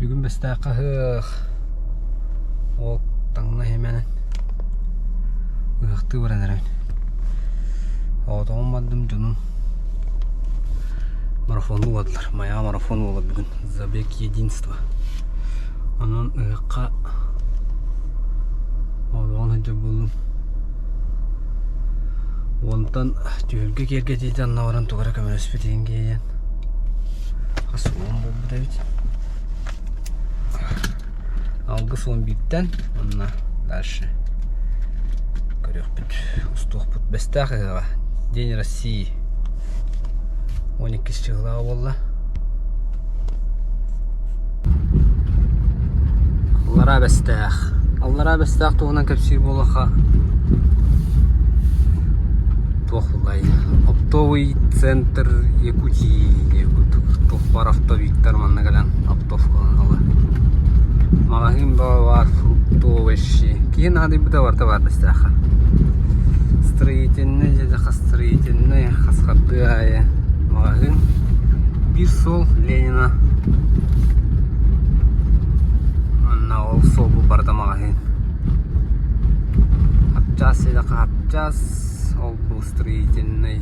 Бүгүн Бэстээххэ ыһыах. Уол таҥна иһимэнэн ыһыахтыы баран эрэбин. Оҕотоҕум бардым дьонум марафоннуу бардылар. Майаҕа марафон буолар бүгүн. Забег единства. Онон ыһыахха оҕотоҕун сылдьар буоллум. Онтон түһүлгэ киэргэтиитэ анна баран тугу эрэ көмөлөспүт иһин киһийэн хас уон буолбут эбит. Алгыс уон бииртэн уонна дальше көрүөхпүт, устуохпут. Бэстээх ыһыаҕа День России 12 чыһылааҕа буолла. Аллараа Бэстээх. Аллараа Бэстээх туһунан кэпсиир буоллахха туох буоллай оптовый центр Якутии диэн курдук туох баар оптовиктар манна кэлэн оптовкаланаллар. Маҕаһыын баар фрукты овощи киһи наадыйбыта барыта баар Бэстээххэ. Строительнай дьэ строительнай хас хардыы аайы маҕаһыын. Биир суол Ленина Манна ол суол бу барыта маҕаһыын. Хапчаас сиэдэххэ хапчаас, ол бу строительнай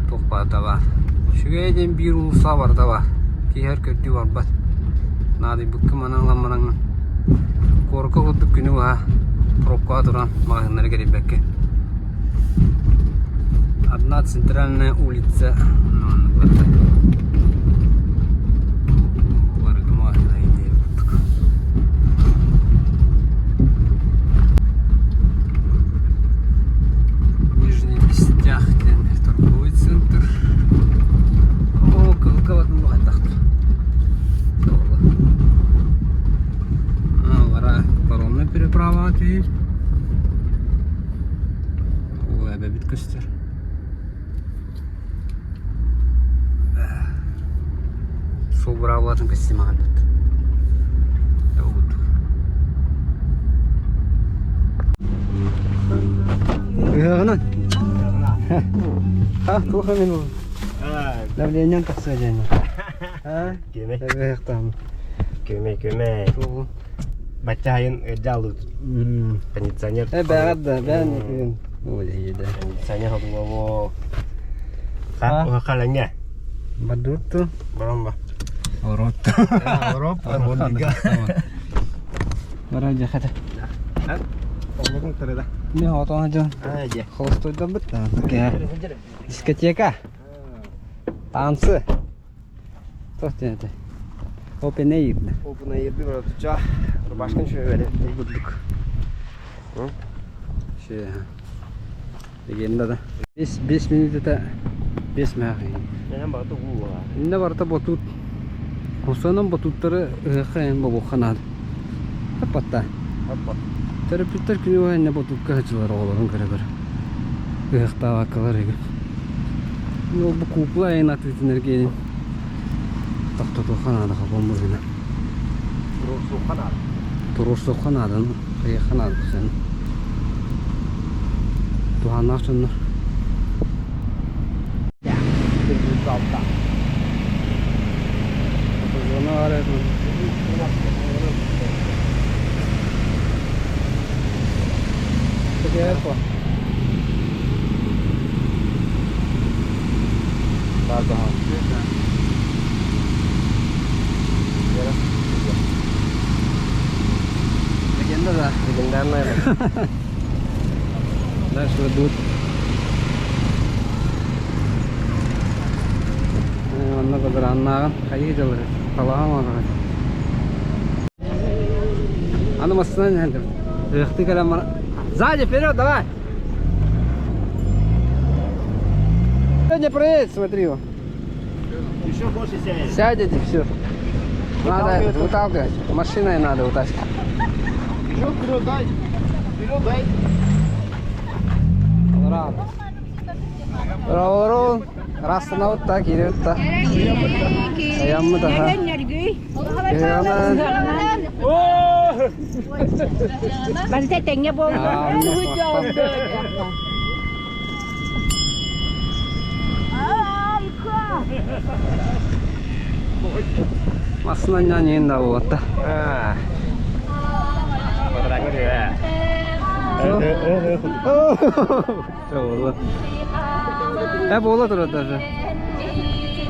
туох барыта баар. Үчүгэй диэн биир уулусса барыта баар. Киһи өр көрдүү барбат. Наадыйбыкка манан ылан бараҥҥын куоракка курдук күнү быһа пробкаҕа туран маҕаһыыннары кэрийбэккэ. Одна центральная улица Нижний Бестях диэн торговый центр. О, кылгабатын баҕайдахтар. Вара паромная переправа түһүү. Ол эбэбит көстөр. Суол быраабылатын көстүмэҕин Ыһыаҕынан. Ха, туох эмин ол? Давлением тахсыа диэн. Күөмэй. Ыһыахтаам. Күөмэй, күөмэй. Тугу? Баччаайын ыдьаалыыт. Кондиционер. Э, бэҕэр да, бээн күн. Ой, да. Кондиционер холуо. Ха, халанья. Бадутту. Барамба. Оротту. Ороп, ородига. Бара дьэхэтэ. Оллогун тырыда. Не отоно дьон. Аа, дьэ. Холостойдорбут. Дискотека. Танцы. Туох диэн этэй? Open air. Open air баратыча. Рубашкан шөбөрө. Курдук. Шö. Легенда да. 5 минут это 5 мээхи. Менен барыта уу Инне барыта ботут. Хосонон ботуттары ыһыахха эн бобуохха наада. Хаппатта. Хаппат. Төрөппүттэр күнү быһа инне ботукка сылдьаллар оҕолорун көрө-көрө. Ыһыахтаабаккалар үгүс. Ол бу куукула айан атыытын эргиэнин тохтотуохха наада хапон быһыына. Туруорсуохха наада. Туруорсуохха наада, хайыахха наада сен. Туһааннаах дьоннор. Легенда, да. Легендарная. Дальше ведут. Онно бадарааннааҕын хайыы дьалыр талаҕа оҥороҕун. Аны массыынан иһэллэр. Ыһыахтыы кэлэн баран Сзади, вперед, давай! Не проедет, смотри его. Еще больше сядет. Сядете, все. Надо выталкивать. Машиной надо вытаскивать. Еще вперед дай. Вперед дай. Ролорун Растана так киирбит да. Аяммыт аха. Барыта тэҥҥэ Массыына ньиин да буолта. Э, буола турар даже.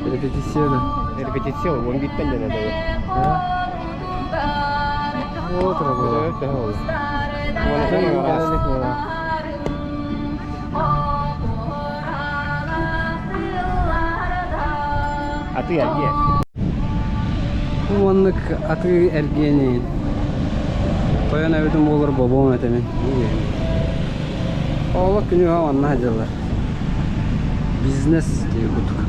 Репетиция да. Репетиция он биттен дэнэ да. Буола турар буола. Аты эргиэ. Уоннык аты эргиэни тойон эбитим буолар бобуом этэ мин. Оҕолор күнү онно сылдьаллар. Бизнес диye курдук.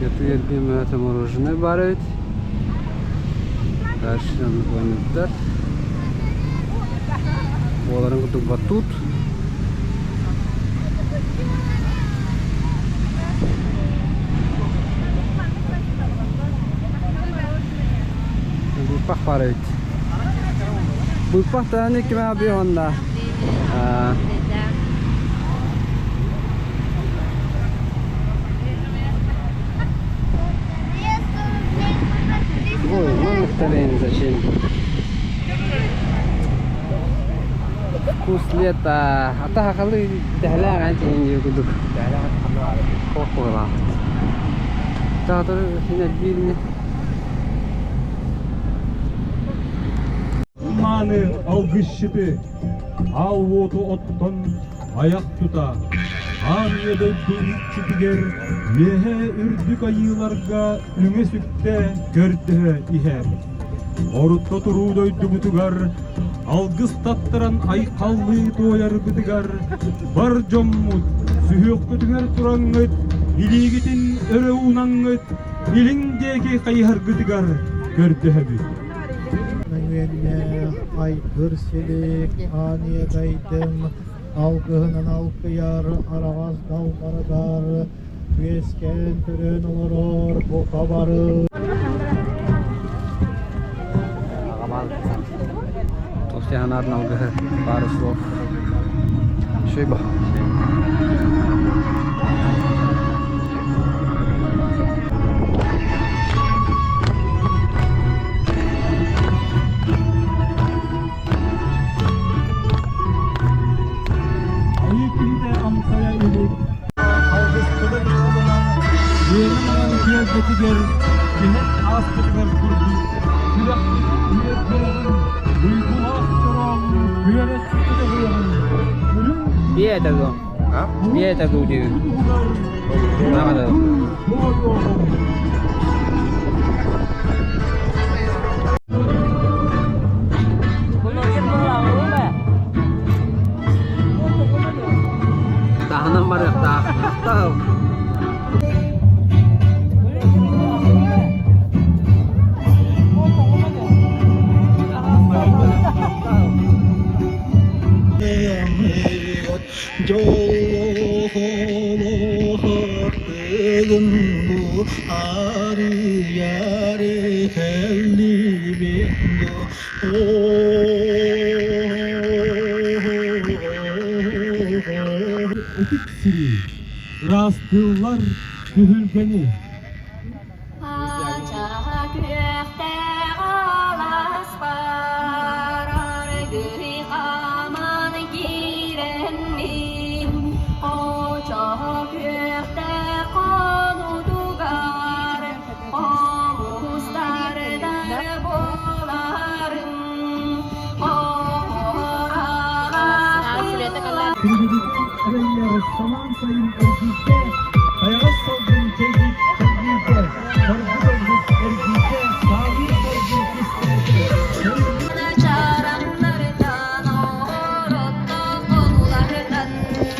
Аты эргиэн мөтө мороженое баар эбит. Дальше оннук Буоларын курдук батут. Быыппах баар эбит. Быыппах даҕаны кимэ абый уонна Ой, ну зачем? Вкус лета. Ата хахалы дэһэлээх эн тиһин курдук. Хохуолаахпыт. Таатыр син элбиирини. Мааны алгысчыты, аал уоту оттон айах тута, аан ийэ дойду иччитигэр үөһээ үрдүк айыыларга үҥэ-сүктэ көрдөһө иһэр. Орто туруу дойдубутугар алгыс таттаран айхаллыы туойарбытыгар бар дьоммут сүһүөхпүтүгэр тураҥҥыт, илиигитин өрө уунаҥҥыт, илиҥ диэки хайыһаргытыгар көрдөһөбүт. Мөҥүөннээх айгыр силик ааньа дайдым, алгыһынан алкыйар араҕас далбарыгар үөскээн көрөн олорор бука бары. Туох алгыһы пару слов. Шиба. Айыы күндэ амсайа илик алгыстылык ылынан үөрэн күөлбүтүгэр түһэн ааспытыгар курдук сүрэхпит үөрдүөҕүн уйгулаах чороон күөрэччи үрүҥ Бие это го. Бие это го диир. Наҕа Таһынан барыахтаах. Дьоллоохтугун арыйар кэллибин Ытык сири ыраастыыллар түһүлгэни. Ачаҕа күөхтээх алааспар аргыый хааман киирэммин, хочо күөхтээх хонуутугар хомустардар буоларым. Эрэйлэр самаан сайын эргийдэ, хайаҕас салгын чэйдик чэргийдэ, саргы дойдут эргийдэ, сааһыы саргы кистээтэ. Чараҥнартан оротто хонуулартан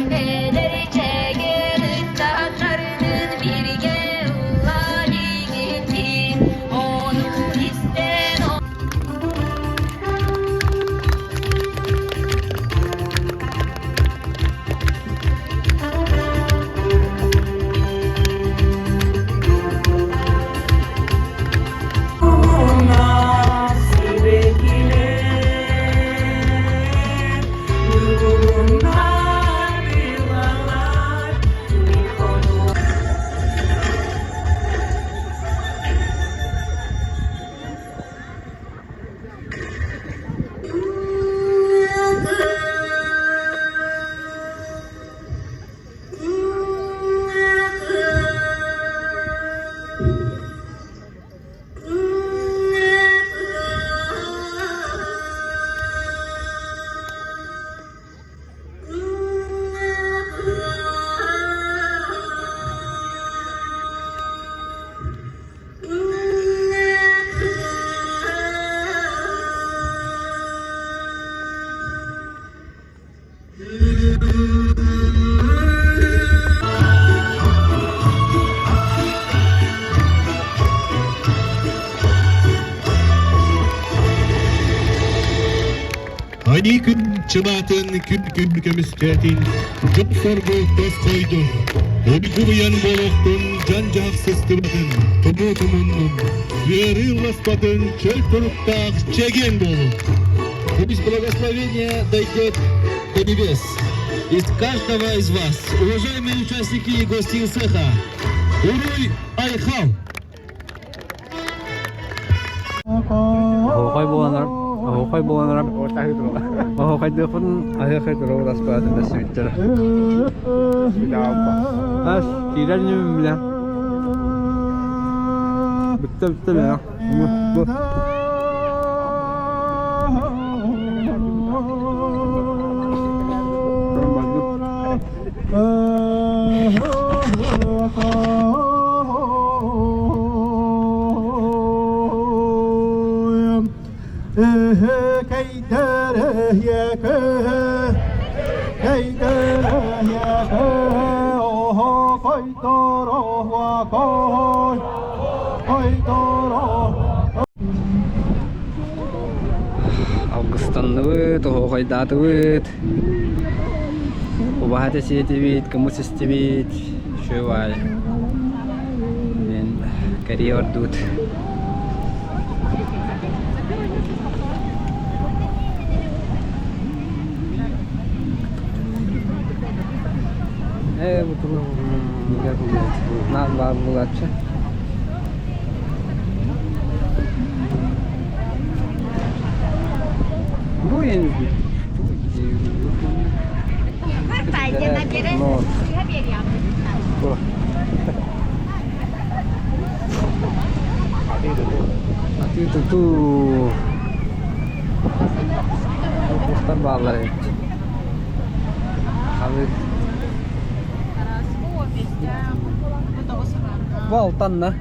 эдэр чэгиэн ыччаттардыын бииргэ ыллаан иҥиттин ону истэн Айыы күн чыбаатын күн-күн көмүскээтин, дьон-соргу тосхойдун, уйгуруйан буолуохтун, дьон-дьаһах сыстыбатын, тумуу тумуннун, ыарыы ылласпатын, чөл туруктаах чэгиэн буолун. Пусть благословение дойдет до небес из каждого из вас, уважаемые участники и гости цеха. Уруй Айхал! Оһуохай буолан оһуохай буолан оһуохайдыахпын аһыахай туругу таспаатын бэссибиттэрэ. Ас киирэр ньүмүн билэ. Бүттэ бүттэ билэ. Бу. Алгыстанныбыт, оһуохайдаатыбыт. Убаһа сиэтибит, кымыс истибит, үчүгэй Мин кэрийэ ордубут. Ээ, бу Наар баар буолааччы. Бу енді Атыы-тутуу Туохтар бааллар эбит. Халы Бу алтанна.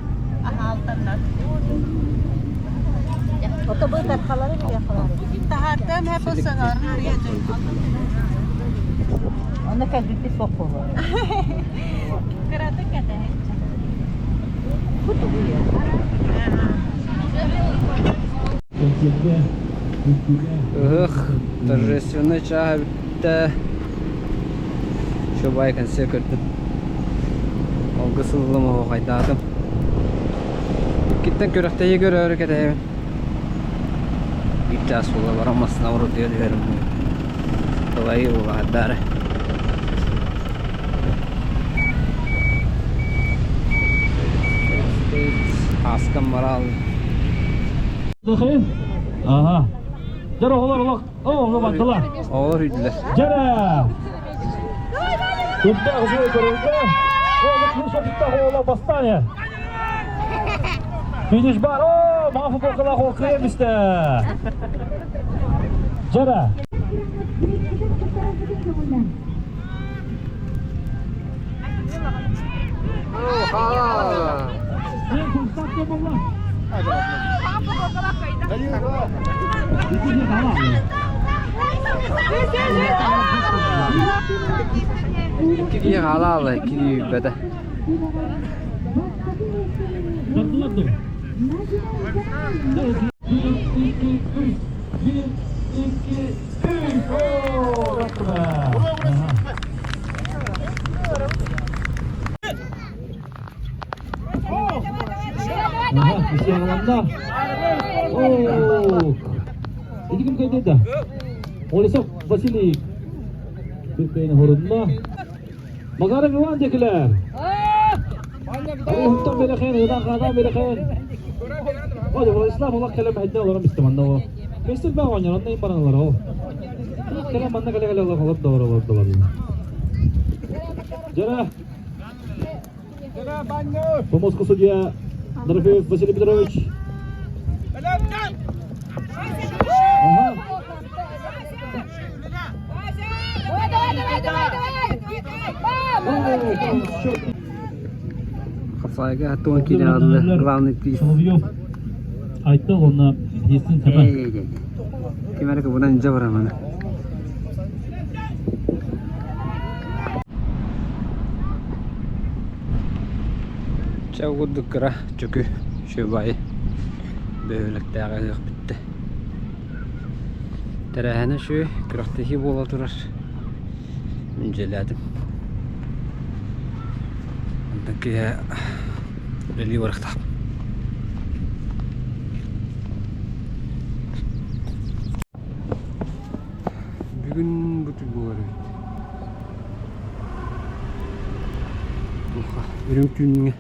Оны кэлбиппит боппуруо. Ыһыах торжественнай чааһа бүттэ. Чубай концерт көрдүм. Алгыс ыллым, оһуохайдаатым. Иккиттэн күрэхтэһии көрөөрү кэтэһэбин. Биир чаас буола баран массыына урутуйа түһэрим. Кылайыы улаатдаары. Ааскан бараал. Ага. Дьэ, оҕолор олох, оҕолор бардылар. Оҕолор үйдүлэр. Дьэ, Курдаах үчүгэй көрөргө, оҕолор оҕолор бастаан иһэр. Финиш бар, оо, маҥан футболкалаах уол кыайан истэ. Дьэ, Икки киһи хаала-хаала икки киирбэтэ. Олесов Василий Түркейін хорунна. Макаров Иван декилер. Уһуктан берехен, ыдан хадан берехен. Hadi Владислав олақ кэлэн мэһэйдэ олорон истэ манна ол. Кэстил баа оонньор, онно бараналар ол. Кэлэн манна кэлэ кэлэ олох олор да олор олор Жара. Помоска судья Дорофеев Василий Петрович. Ага. Хапсайга туон киирэн алла главный приз. Соловьев айтты онна естин сәбә. Ким эрэ кыбынан илдьэ барамана. Чэ курдук кыра чөкү үчүгэй бөһүөлэктээҕи ыһыах бүттэ. Тэрээһинэ үчүгэй, күрэхтэһии буола турар. Мин дьиэлээтим. Онтон киэһэ үлэлии барыахтаахпын. Бүгүн бу буолар эбит. Үрүҥ түүҥҥэ.